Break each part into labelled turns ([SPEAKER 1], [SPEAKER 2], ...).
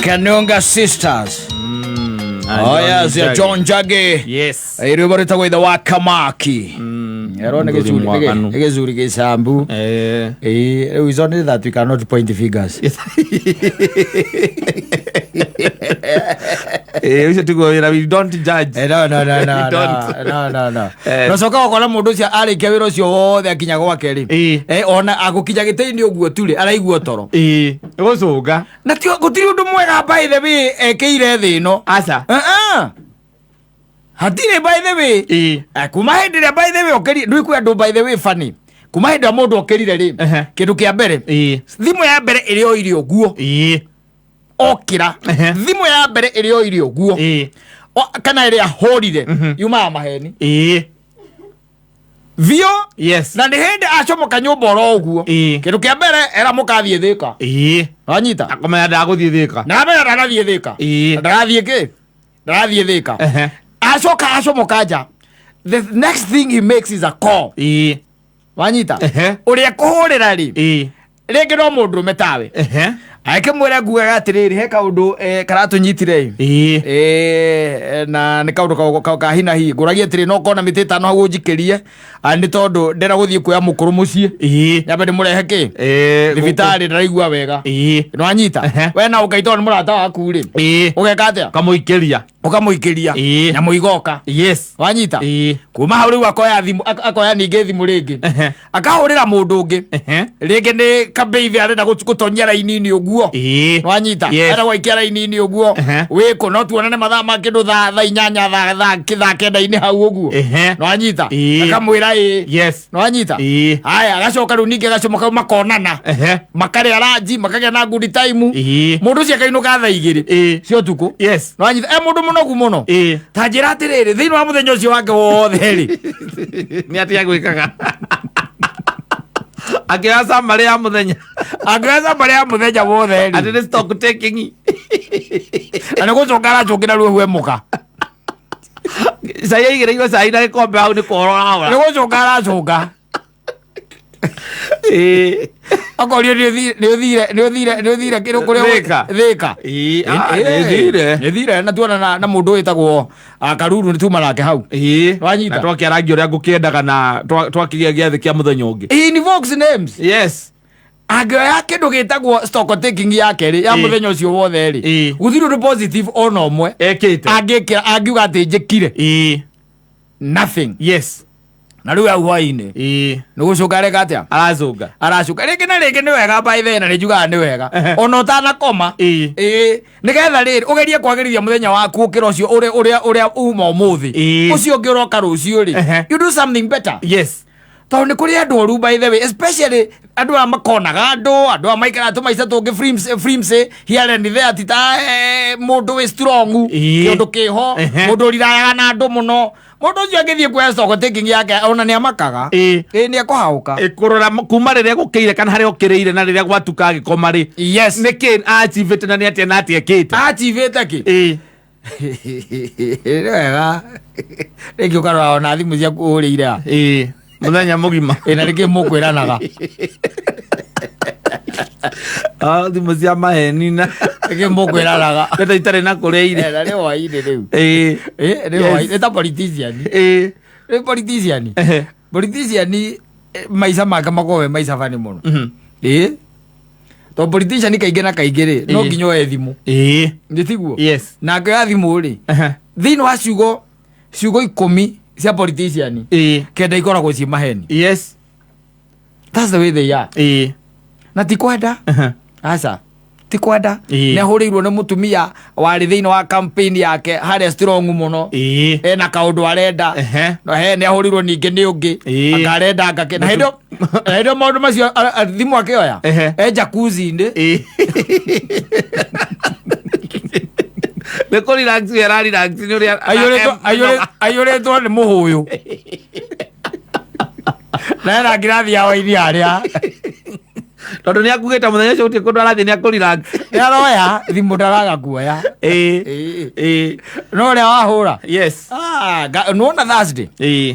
[SPEAKER 1] Kanunga Sisters. Oh yes, ya John Njagi.
[SPEAKER 2] Yes.
[SPEAKER 1] Rwĩmbo rwĩtagwo ithe wa Kamaki. Ero nĩ
[SPEAKER 2] Mũthuri
[SPEAKER 1] gĩcuri
[SPEAKER 2] mwaganu.
[SPEAKER 1] nĩ gĩcuri gĩcambu. Ĩĩ, rĩu ico nĩ that we cannot point fingers.
[SPEAKER 2] Ũcio tiguo wĩra, we don't judge.
[SPEAKER 1] No, no, no, no,
[SPEAKER 2] We
[SPEAKER 1] no,
[SPEAKER 2] don't.
[SPEAKER 1] no, no, no.
[SPEAKER 2] Eh.
[SPEAKER 1] Nocoka ũkona mũndũ ũcio arĩkia wĩra ũcio wothe akinya gwake rĩ. Ona agũkinya gĩtĩ-inĩ ũguo tu rĩ, araigua toro.
[SPEAKER 2] Ĩĩ, gũcũnga.
[SPEAKER 1] Na tio gũtirĩ ũndũ mwega by the way ekĩire thĩ ĩno.
[SPEAKER 2] Aca.
[SPEAKER 1] Uh-uh. Hatirĩ by the way. Kuma hĩndĩ ĩrĩa by the way okĩrire, ndũĩ kwĩ andũ by the way funny. Kuma hĩndĩ ĩrĩa mũndũ okĩrire rĩ, kĩndũ kĩa mbere, thimũ ya mbere ĩrĩa oire ũguo, okĩra, thimũ ya mbere ĩrĩa oire ũguo, kana ĩrĩa ahũrire, yumaga maheni. Biũ. Na nĩ hĩndĩ acomoka nyũmba oro ũguo. Kĩndũ kĩa mbere era mũkathiĩ Thĩka. Wanyita?
[SPEAKER 2] Akomenya ndagũthiĩ Thĩka.
[SPEAKER 1] Na amenya ndarathiĩ Thĩka. Ndarathiĩ kĩ? Ndarathiĩ Thĩka. Acoka acomoka nja. The next thing he makes is a call. Wanyita? Ũrĩa kũhũrĩra rĩ, rĩngĩ no mũndũrũme tawe. Agĩkĩmwĩra ngugaga atĩrĩrĩ, he kaũndũ karatũnyitire ĩ. Na nĩ kaũndũ ka hi na hi. Ngũragia atĩrĩ, no kona mĩtĩ ĩtano hau ũnjikĩrie, nĩ tondũ ndĩrenda gũthiĩ kuoya mũkũrũ mũciĩ. Nyambe ndĩmũrehe kĩ? Thibitarĩ ndaraigua wega. Nĩwanyita? We na ũngai tondũ nĩ mũrata waku rĩ. Ũgeka atĩa?
[SPEAKER 2] Ũkamũikĩria.
[SPEAKER 1] Ũkamũikĩria. Nyamũ igoka. Wanyita? Kuma hau rĩu akoya thimũ, akoya ningĩ thimũ rĩngĩ. Akahũrĩra mũndũ ũngĩ. Rĩngĩ nĩ kabeithi arenda gũtonyia raini-inĩ ũguo. Wanyita? Arenda gwaikia raini-inĩ ũguo. Wĩkũ no tuonane mathaa ma kĩndũ thaa 8, thaa 9-inĩ hau ũguo. Nĩwanyita? Akamwĩra ĩĩ. Nĩwanyita? Haya, agacoka rĩu ningĩ agacomoka makonana. Makarĩa ranji, makagĩa na good time. Mũndũ ũcio akainũka thaa 2 cia ũtukũ. Nĩwanyita? E mũndũ mũnogu mũno. Ta njĩra atĩrĩrĩ, thĩinĩ wa mũthenya ũcio wake wothe rĩ.
[SPEAKER 2] Nĩ atĩa gwĩkaga? Akĩoya summary ya mũthenya.
[SPEAKER 1] Akĩoya summary ya mũthenya wothe rĩ.
[SPEAKER 2] Atĩ nĩ stock taking.
[SPEAKER 1] Na nĩ gũcoka aracũngĩra ruo mũka.
[SPEAKER 2] Cai aigĩrĩirwo cai na gĩkombe hau nĩ kũhora.
[SPEAKER 1] Nĩ gũcũnga aracũnga. Okorio nĩ ũthire, nĩ ũthire, nĩ ũthire kĩrũ kũrĩa
[SPEAKER 2] Thĩka.
[SPEAKER 1] Thĩka.
[SPEAKER 2] Nĩ thire.
[SPEAKER 1] Nĩ thire na tuona na mũndũ wĩtagwo Karuru nĩ tuma nake hau. Wanyita?
[SPEAKER 2] Na twakĩarangia ũrĩa ngũkĩendaga na twakĩgĩa gĩathĩ kĩa mũthenya ũngĩ.
[SPEAKER 1] He invokes names. Angĩoya kĩndũ gĩtagwo stock taking yake rĩ, ya mũthenya ũcio wothe rĩ, gũtirĩ ũndũ positive ona ũmwe
[SPEAKER 2] Ekĩte.
[SPEAKER 1] Angĩkĩra, angiuga atĩ njĩkire. Nothing. Na rĩu hau hwainĩ nĩ gũcũnga areka atĩa?
[SPEAKER 2] Aracũnga.
[SPEAKER 1] Aracũnga rĩngĩ na rĩngĩ. Nĩ wega by the way, na nĩ njugaga nĩ wega ona ũtanakoma. Ĩĩ, nĩgetha rĩrĩ ũgerie kwagĩrithia mũthenya waku ũkĩra ũcio ũrĩa ũrĩa ũrĩa uma ũmũthĩ. Ũcio ũngĩ ũroka rũciũ rĩ, you do something better. Tondũ nĩ kũrĩ andũ oru by the way, especially andũ aya makonaga andũ, andũ aya maikaraga tũmaica tũngĩ frames, frames here and there, ti ta mũndũ wĩ strong, kĩũndũ kĩho, mũndũ ũrirayaga na andũ mũno. Mũndũ ũcio angĩthiĩ kuoya stock taking yake ona nĩ amakaga. Ĩĩ, nĩ ekũhaũka.
[SPEAKER 2] Kũrora kuma rĩrĩa gũkĩire kana harĩa ũkĩrĩire na rĩrĩa gwatuka agĩkoma rĩ. Nĩkĩ achievĩte na nĩ atĩa na atĩa ekĩte?
[SPEAKER 1] Achievĩte kĩ? Nĩ wega rĩngĩ ũkarora ona thimũ ciaku ũhũrĩire a.
[SPEAKER 2] Mũthenya mũgima.
[SPEAKER 1] Ĩ, na nĩkĩ mũkwĩranaga?
[SPEAKER 2] Thimũ cia maheni na
[SPEAKER 1] Nĩkĩ mũkwĩranaga?
[SPEAKER 2] Ndeto itarĩ na kũrĩa irĩ.
[SPEAKER 1] Na nĩ hwainĩ rĩu. Nĩ hwainĩ. Nĩ ta politician. Nĩ politician. Politician, maica make makoragwo me maica bani mũno. Tondũ politician kaingĩ na kaingĩ rĩ, no nginya oe thimũ. Nĩ tiguo? Na angĩoya thimũ rĩ, thĩinĩ wa ciugo 10 cia politician, 9 ikoragwo ciĩ maheni. That's the way they are. Na ti kwenda. Aca. Ti kwenda. Nĩ ahũrĩirwo nĩ mũtumia warĩ thĩinĩ wa campaign yake harĩa strong mũno. Ena kaũndũ arenda. No he nĩ ahũrĩirwo ningĩ nĩ ũngĩ. Akarenda ngake. Na hĩndĩ ĩyo maũndũ macio thimũ akĩoya. E jacuzzi-inĩ.
[SPEAKER 2] Nĩ kũ relax ara relax nĩ ũrĩa
[SPEAKER 1] Aiyũrĩtwo nĩ mũhũyũ. Na ena ngirathi ya waini harĩa.
[SPEAKER 2] Tondũ nĩ akugĩte mũthenya ũcio gũtirĩ kũndũ arathiĩ, nĩ akũrelax.
[SPEAKER 1] Nĩ aroya thimũ, ndaraga kuoya.
[SPEAKER 2] Ĩĩ.
[SPEAKER 1] No ũrĩa wahũra. Ah, nĩwona Thursday?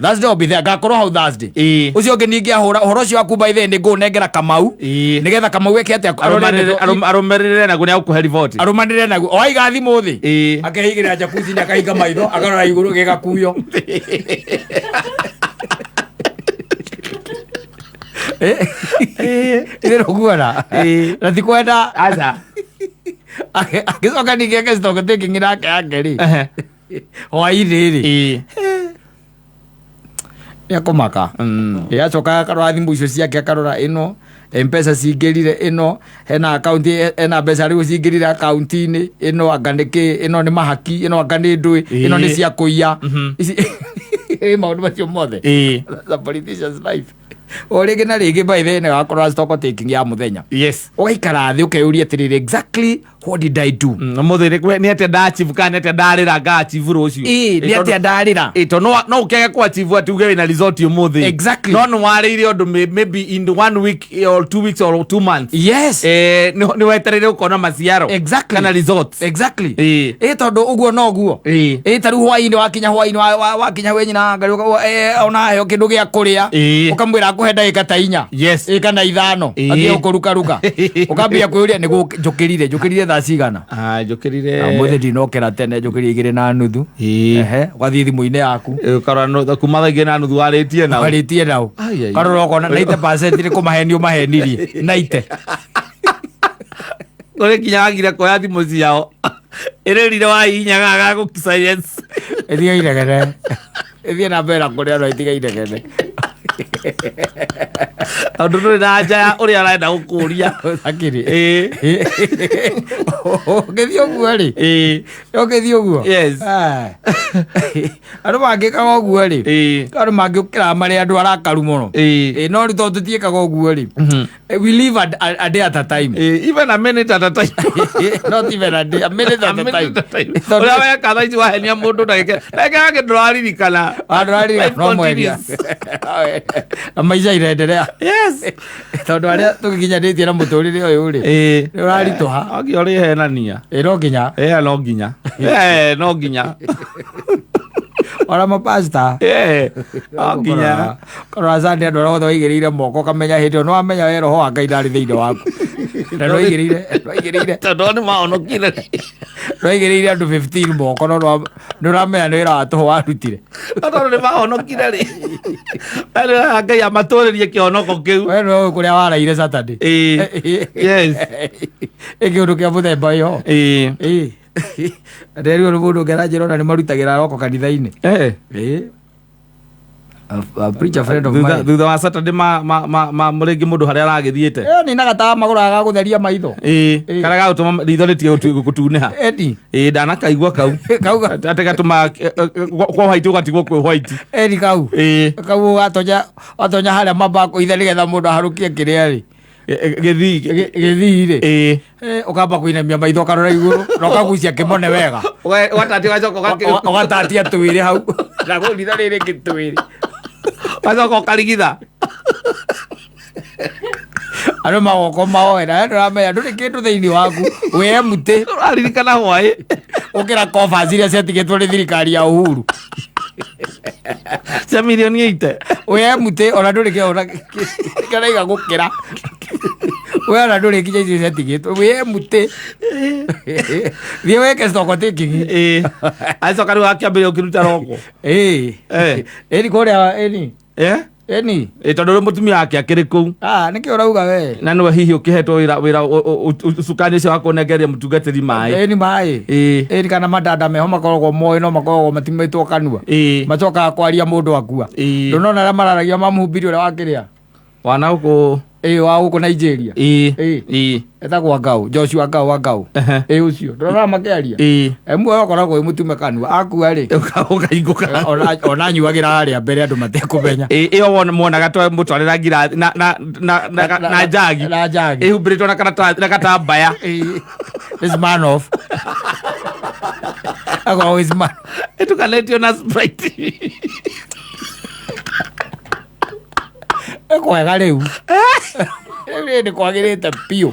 [SPEAKER 1] Thursday I'll be there, ngakorwo hau Thursday. Ũcio ũngĩ ningĩ ahũra ũhoro ũcio waku, by the way, nĩ ngũnengera Kamau nĩgetha Kamau eke atĩa?
[SPEAKER 2] Arũmĩrĩre naguo, nĩ agũkũhe riboti.
[SPEAKER 1] Arũmanĩrĩre naguo o aiga thimũ thĩ, akehigĩrĩra jacuzzi-inĩ, akahinga maitho, akarora igũrũ gĩgakuyo. Ithe nĩũkuona? Na ti kwenda.
[SPEAKER 2] Aca.
[SPEAKER 1] Agĩcoka ningĩ eke stock taking nake yake rĩ, hwainĩ rĩ, nĩakũmaka. Acoka akarora thimũ icio ciake, akarora ĩno Mpesa cingĩrire, ĩno hena akaunti, hena mbeca rĩu cingĩrire akaunti-inĩ ĩno, anga nĩ kĩ, ĩno nĩ mahaki, ĩno anga nĩ ndũĩ, ĩno nĩ cia kũiya. Ici maũndũ macio mothe. That's a politician's life. O rĩngĩ na rĩngĩ, by the way, nĩ wakorwo stock taking ya mũthenya, ũgaikara thĩ ũkeyũria atĩrĩrĩ, "Exactly what did I do?"
[SPEAKER 2] Ũmũthĩ nĩ atĩa ndaachieve, kana nĩ atĩa ndarĩra ngaachieve rũciũ?
[SPEAKER 1] Ĩĩ, nĩ atĩa ndarĩra?
[SPEAKER 2] Ĩ, tondũ no ũkĩage kũachieve atĩ uge wĩna result ũmũthĩ. No nĩ warĩire ũndũ maybe in one week or 2 weeks or 2 months. Nĩ wetereire ũkona maciaro kana results.
[SPEAKER 1] Ĩ, tondũ ũguo noguo. Ĩ, ta rĩu hwainĩ wakinya, hwainĩ wakinya we nyina ngarĩ, ona heo kĩndũ gĩa kũrĩa, ũkamwĩra akũhe ndagĩka ta 4 ĩ kana 5, athiĩ ũkũrukaruka, ũkambia kwĩyũria, nĩguo njũkĩrire thaa cigana?
[SPEAKER 2] Ah, njũkĩrire.
[SPEAKER 1] Ũmũthĩ ndinokĩra tene, njũkĩrire 2:30. Ehe, ũgathiĩ thimũ-inĩ yaku.
[SPEAKER 2] Ĩ, ũkarora kuma thaa 2:30 warĩtie nao.
[SPEAKER 1] Warĩtie nao.
[SPEAKER 2] Ai, ai.
[SPEAKER 1] Ũkarora ũkona 90% nĩ kũmahenio mahenirie 90.
[SPEAKER 2] Kũrĩ nginya wagire kuoya thimũ ciao, ĩrĩrire wahihinyaga gagũki silence.
[SPEAKER 1] Ĩtige inegene, ĩthiĩ na mbere na kũrĩa, no ĩtige inegene.
[SPEAKER 2] Tondũ ndũrĩ na anja ya ũrĩa arenda gũkũria.
[SPEAKER 1] Akĩrĩ ũngĩthiĩ ũguo rĩ, ũngĩthiĩ ũguo. Ah. Andũ mangĩkaga ũguo rĩ, andũ mangĩũkĩra marĩ andũ arakaru mũno. Ĩ, no rĩu tondũ tũtiĩkaga ũguo rĩ, we live a day at a time.
[SPEAKER 2] Even a minute at a time.
[SPEAKER 1] Not even a day, a minute at a time. Tondũ-
[SPEAKER 2] Ũrĩa weka thaa ici, wahenia mũndũ ndagĩka ndagĩka yake ndũraririkana.
[SPEAKER 1] Andũ arĩa
[SPEAKER 2] Life
[SPEAKER 1] no mwendia
[SPEAKER 2] continues.
[SPEAKER 1] Na maica irenderea. Tondũ arĩa tũgĩkinyanĩtie na mũtũrĩre ũyũ rĩ, nĩ ũraritũha.
[SPEAKER 2] Nginya ũrĩhenania.
[SPEAKER 1] Ĩ, no nginya.
[SPEAKER 2] No nginya. No nginya.
[SPEAKER 1] Ona mapasta.
[SPEAKER 2] No nginya.
[SPEAKER 1] Karora Sunday, andũ arĩa othe waigĩrĩire moko, ũkamenya hĩndĩ ĩyo nĩ wamenya we roho wa Ngai ndarĩ thĩinĩ waku na nĩwaigĩrĩire
[SPEAKER 2] Tondũ nĩ mahonokire.
[SPEAKER 1] Nĩwaigĩrĩire andũ 15 moko, no nĩ ũramenya nĩ wĩra wa tũhũ warutire.
[SPEAKER 2] Tondũ nĩ mahonokire rĩ, Ngai amatũrĩrie kĩhonoko kĩu.
[SPEAKER 1] We nĩwe ũĩ kũrĩa waraire Saturday. Ĩ, kĩũndũ kĩa mũthemba ĩyo. Ĩ, nderirwo nĩ mũndũ ũngĩ aranjĩra ona nĩ marutagĩra roko kanitha-inĩ. Ĩ, a preacher friend of
[SPEAKER 2] Thutha
[SPEAKER 1] mine.
[SPEAKER 2] Thutha wa Saturday ma rĩngĩ mũndũ harĩa aragĩthiĩte.
[SPEAKER 1] Ĩ, nĩ nagatawa magũraga ga gũtheria maitho.
[SPEAKER 2] Karĩa gagũtũma ritho rĩtige gũtunĩha.
[SPEAKER 1] Edi.
[SPEAKER 2] Ĩ, ndanakaigua kau.
[SPEAKER 1] Kau
[SPEAKER 2] atĩ gatũmaga kwa white ũgatigwo kwĩ white.
[SPEAKER 1] Edi, kau. Kau watonya watonya harĩa mamba kũitha nĩgetha mũndũ aharũkie kĩrĩa rĩ.
[SPEAKER 2] Gĩthii.
[SPEAKER 1] Gĩthii rĩ. Ũkamba kũinamia maitho, ũkarora igũrũ na ũkagucia kĩmone wega.
[SPEAKER 2] Ũgatatia, ũgacoka
[SPEAKER 1] Ũgatatia twĩrĩ hau na ritho rĩrĩ rĩngĩ twĩrĩ.
[SPEAKER 2] Ũgacoka ũkarigitha.
[SPEAKER 1] Andũ magoko maoe na ndũramenya ndũrĩ kĩndũ thĩinĩ waku, wĩ empty.
[SPEAKER 2] Ũraririkana hwaĩ.
[SPEAKER 1] Ũkĩra coffers iria ciatigĩtwo nĩ thirikari ya Uhuru.
[SPEAKER 2] Cia mirioni 80.
[SPEAKER 1] Wĩ empty, ona ndũrĩ kĩ ona kĩraiga gũkĩra we, ona ndũrĩ kinya icio ciatigĩtwo, wĩ empty. Thiĩ wĩke stock taking.
[SPEAKER 2] Acoka rĩu akĩambĩrĩria ũkĩruta roko.
[SPEAKER 1] Ĩĩ. Ĩni kũrĩa ĩni. Ĩni.
[SPEAKER 2] Ĩ, tondũ rĩu mũtumia wake akĩrĩ kũu.
[SPEAKER 1] Ah, nĩkĩ ũrauga we?
[SPEAKER 2] Na nĩwe hihi ũkĩhetwo wĩra ũcukani ũcio wa kũnengeria mũtungatĩri maĩ.
[SPEAKER 1] Ĩni maĩ. Ĩni kana madanda meho makoragwo moĩ, no makoragwo matimĩtwo kanua. Macokaga kwaria mũndũ akua. Ndũnona arĩa mararagia mamũhumbiri ũrĩa wakĩrĩa
[SPEAKER 2] Wana gũkũ.
[SPEAKER 1] Ĩ, wa gũkũ Nigeria.
[SPEAKER 2] Ĩ.
[SPEAKER 1] Etagwo Ngau Joshua Ngau wa Ngau. Ĩ, ũcio ndũrona makĩaria. Muoyo ũkoragwo wĩ mũtume kanua, akua rĩ,
[SPEAKER 2] Ũkaingũka.
[SPEAKER 1] Ona anyuagĩra harĩa mbere andũ matekũmenya.
[SPEAKER 2] Ĩ, ĩyo muonaga mũtwarĩra ngirathi na njagi.
[SPEAKER 1] Na njagi.
[SPEAKER 2] Ĩhumbĩrĩtwo na karatathi na gatambaya.
[SPEAKER 1] Ĩ, this man off akoragwo is man
[SPEAKER 2] Ĩtukanĩtio na Sprite.
[SPEAKER 1] Ĩ, kwega rĩu. Nĩ kwagĩrĩte biũ.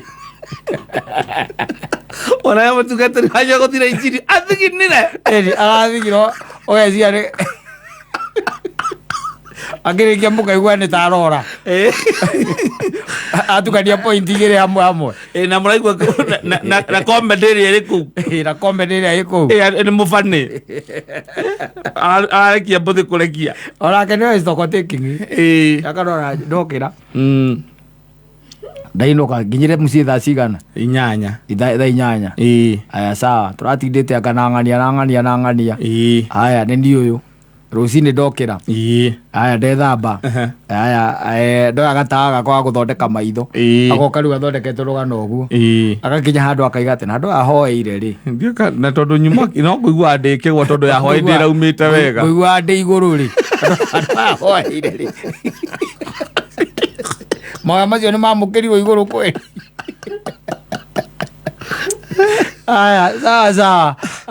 [SPEAKER 2] Ona mũtungatĩri wanyu gũthira injiri athiginire.
[SPEAKER 1] Ĩni arathigirwo ũgeciria nĩ akĩrĩkia mũkaigua nĩ ta arora. Atukania point igĩrĩ hamwe hamwe.
[SPEAKER 2] Ĩ, na mũraigua na comedy ĩrĩa ĩrĩ kũu.
[SPEAKER 1] Ĩ, na comedy ĩrĩa ĩ kũu.
[SPEAKER 2] Ĩ, nĩ mũbani ararekia mbũthĩ kũrekia.
[SPEAKER 1] Onake nĩwe stock taking.
[SPEAKER 2] Ĩ.
[SPEAKER 1] Akarora ndokĩra. Ndainũka nginyire mũciĩ thaa cigana?
[SPEAKER 2] 8.
[SPEAKER 1] Thaa 8.
[SPEAKER 2] Ĩ.
[SPEAKER 1] Aya sawa, tũratindĩte anga na ng'ania na ng'ania na ng'ania.
[SPEAKER 2] Ĩ.
[SPEAKER 1] Aya nĩ niĩ ũyũ. Rũcinĩ ndokĩra.
[SPEAKER 2] Ĩ.
[SPEAKER 1] Aya ndethamba. Aya ndoya gatawa gakwa ga gũthondeka maitho.
[SPEAKER 2] Ĩ.
[SPEAKER 1] Agoka rĩu athondeketwo rũgano ũguo.
[SPEAKER 2] Ĩ.
[SPEAKER 1] Agakinya handũ akaiga atĩ na andũ aya hoeire rĩ.
[SPEAKER 2] Ndiũka na tondũ nyuma no ngũigua ndĩkĩgwa tondũ ya hwaĩ ndĩraumĩte wega.
[SPEAKER 1] Ngũigua ndĩ igũrũ rĩ. Andũ aya hoeire rĩ. Mahoya macio nĩ mamũkĩrirwo igũrũ kweli. Aya, sawa sawa.